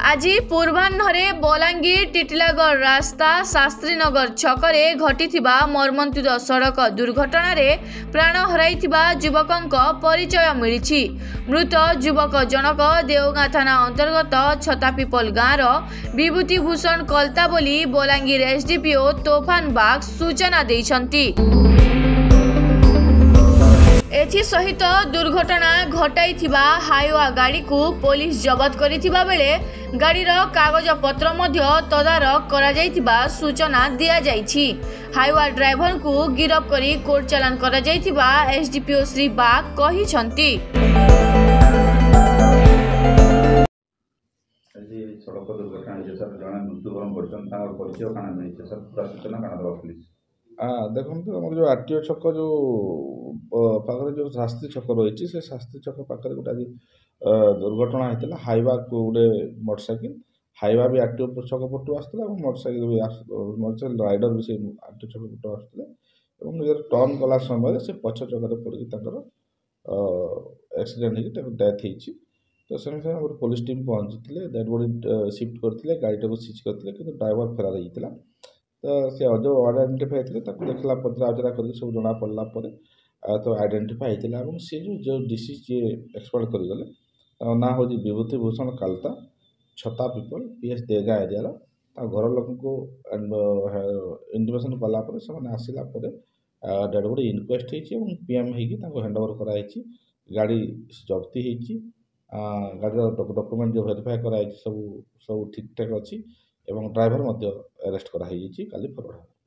ଆଜି ପୂର୍ବାହ୍ନରେ ବଲାଙ୍ଗୀର ଟିଟିଲାଗଡ଼ ରାସ୍ତା ଶାସ୍ତ୍ରୀନଗର ଛକରେ ଘଟିଥିବା ମର୍ମନ୍ତୁଦ ସଡ଼କ ଦୁର୍ଘଟଣାରେ ପ୍ରାଣ ହରାଇଥିବା ଯୁବକଙ୍କ ପରିଚୟ ମିଳିଛି। ମୃତ ଯୁବକ ଜଣକ ଦେଓଗାଁ ଥାନା ଅନ୍ତର୍ଗତ ଛତାପିପଲ ଗାଁର ବିଭୂତି ଭୂଷଣ କଲତା ବୋଲି ବଲାଙ୍ଗୀର ଏସ୍ଡିପିଓ ତୋଫାନ ବାଗ ସୂଚନା ଦେଇଛନ୍ତି। ଏଥିସହିତ ଦୁର୍ଘଟଣା ଘଟାଇଥିବା ହାଇୱା ଗାଡ଼ିକୁ ପୋଲିସ ଜବତ କରିଥିବା ବେଳେ ଗାଡ଼ିର କାଗଜପତ୍ର ମଧ୍ୟ ତଦାରଖ କରାଯାଇଥିବା ସୂଚନା ଦିଆଯାଇଛି। ହାଇୱା ଡ୍ରାଇଭରଙ୍କୁ ଗିରଫ କରି କୋର୍ଟ ଚାଲାଣ କରାଯାଇଥିବା ଏସ୍ଡିପିଓ ଶ୍ରୀ ବାଗ କହିଛନ୍ତି। ଆଜି ସଡ଼କ ଦୁର୍ଘଟଣା ହେଇଛି ସାର୍, ଜଣେ ମୃତ୍ୟୁବରଣ କରିଛନ୍ତି, ତାଙ୍କର ପରିଚୟ କାଣା ମିଳିଛି ସାର୍? ପୁରା ସୂଚନା କାଣା ଦେବା ପ୍ଲିଜ୍? ଦେଖନ୍ତୁ, ଆମର ଯେଉଁ ଆର୍ ଟି ଓ ଛକ ଯେଉଁ ପାଖରେ ଯେଉଁ ଶାସ୍ତ୍ରୀ ଛକ ରହିଛି, ସେ ଶାସ୍ତ୍ରୀ ଛକ ପାଖରେ ଗୋଟେ ଆଜି ଦୁର୍ଘଟଣା ହେଇଥିଲା। ହାଇୱାକୁ ଗୋଟେ ମୋଟରସାଇକେଲ, ହାଇୱା ବି ଆର୍ ଟି ଓ ଛକ ପଟୁ ଆସୁଥିଲା ଏବଂ ମୋଟରସାଇକେଲ ବି, ମୋଟରସାଇକେଲ ରାଇଡ଼ର ବି ସେଇ ଆର୍ ଟି ଓ ଛକ ପଟୁ ଆସୁଥିଲେ ଏବଂ ନିଜର ଟର୍ନ କଲା ସମୟରେ ସେ ପଛ ଚକରେ ପଡ଼ିକି ତାଙ୍କର ଆକ୍ସିଡେଣ୍ଟ ହେଇକି ତାଙ୍କ ଡେଥ୍ ହେଇଛି। ତ ସଙ୍ଗେ ସଙ୍ଗେ ଗୋଟେ ପୋଲିସ ଟିମ୍ ପହଞ୍ଚିଥିଲେ, ଡେଡ଼୍ ବଡ଼ି ସିଫ୍ଟ କରିଥିଲେ, ଗାଡ଼ିଟାକୁ ସିଜ୍ କରିଥିଲେ, କିନ୍ତୁ ଡ୍ରାଇଭର ଫେରାର ହେଇଥିଲା। ତ ସେ ଯେଉଁ ଅନଆଇଡେଣ୍ଟିଫାଏ ଥିଲେ, ତାକୁ ଦେଖିଲା, ପଚରା ଉଚରା କରିକି ସବୁ ଜଣା ପଡ଼ିଲା ପରେ ତ ଆଇଡେଣ୍ଟିଫାଏ ହେଇଥିଲା। ଏବଂ ସେ ଯେଉଁ ଡିସିଜ୍ ଯିଏ ଏକ୍ସପାୟାର୍ଡ କରିଗଲେ, ତାଙ୍କ ନାଁ ହେଉଛି ବିଭୂତି ଭୂଷଣ କାଲତା, ଛତା ପିପଲ, ପି ଏସ୍ ଦେଗାଁ ଏରିଆର। ତାଙ୍କ ଘର ଲୋକଙ୍କୁ ଇଣ୍ଟିମେସନ୍ କଲା ପରେ ସେମାନେ ଆସିଲା ପରେ ଡେଡ଼୍ ବଡ଼ି ଇନକ୍ୱେଷ୍ଟ ହେଇଛି ଏବଂ ପି ଏମ୍ ହେଇକି ତାଙ୍କୁ ହ୍ୟାଣ୍ଡ ଓଭର କରାହେଇଛି। ଗାଡ଼ି ଜପ୍ତି ହେଇଛି। ଗାଡ଼ିର ଡକୁମେଣ୍ଟ ଯେଉଁ ଭେରିଫାଏ କରାହେଇଛି, ସବୁ ସବୁ ଠିକ୍ଠାକ୍ ଅଛି ଏବଂ ଡ୍ରାଇଭର ମଧ୍ୟ ଆରେଷ୍ଟ କରାହେଇଯାଇଛି। କାଲି ଫରୱାର୍ଡ଼ ହେବ।